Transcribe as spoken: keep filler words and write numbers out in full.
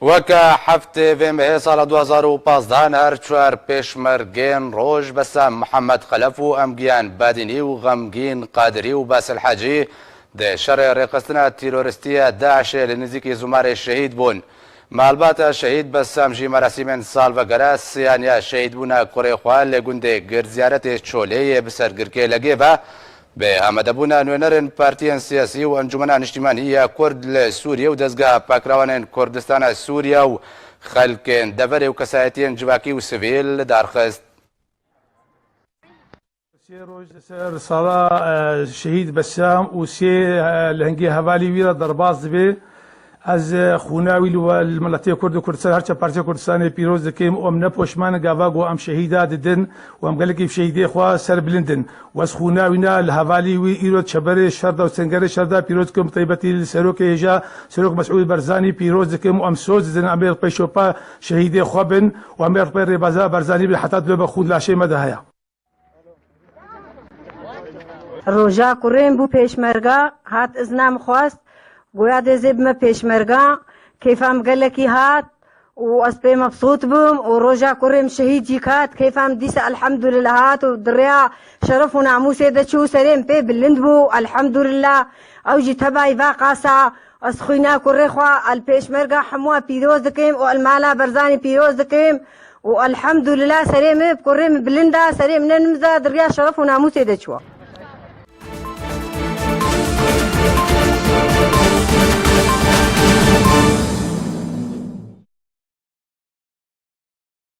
Weke heftê vê mehê sala du hezar û pazdeh her çar pêşmergên Roj Bessam Mihemed Xelef û Emgiyan Badînî û Xemgîn Qadirî û Basil Hecî di şerê rêxistina tîroristî ya DAIŞê li nizîkî Zûmarê şehîd bûn. Malbata şehîd Bessam jî merasîmên salvegera siyaniya şehîdbûna kurê xwe li gundê Girziyaretê Çolê yê bi ser girkê Legê ve, bi amadebûna nûnerên partiyên siyasî û Encûmena Niştimanî ya Kurd li Sûriyê û Dezgeha Pakrawanên Kurdistana Sûriye û xelkên deverê û kesayetiyên civakî û sivîl darxist. Sê roj li ser sala, e, şehîd Bessam û sê, e, lehengê hevalî wî re derbas dibe. Ez, e, xûna wî li we, li miletê Kurd û Kurdistan, her çar parçeyê Kurdistanê pîroz dikim û em ne poşman in gava ku em şehîda didin û em gelekî bi şehîdê xwe serbilind in. Û ez xûna wî ne li hevalî wî îro çeberê şer de û sengerê şer de pîroz dikim, bi taybetî li serokê hêja, Serok Mesûd Barzanî pîroz dikim û em soz didin em ê li pêşopa şehîdê xwe bin û em ê li pê rêbaza Barzanî bin heta dilove xûn laşê me de heye. Roja kurêm bû pêşmerga, hat izna min xwest, goya dê zê bime pêşmerga, keyfa min gelekî hat û ez pê mebsût bûm û roja kurêm şehîd jî kat, keyfa min dîsa elhamdulillah hat û di rêya şeref û namûsê de çû, serê min pê bilind bû, elhamdulillah. Ew jî tevayî va qasa, ez xwîna kurê xwe, el pêşmerga hemûa pîroz dikim û el mala Barzanî pîroz dikim. û elhamdulillah serê min bi kurê min bilind a, serê min ne nimiz a, di riya şeref û namûsê de çûwa.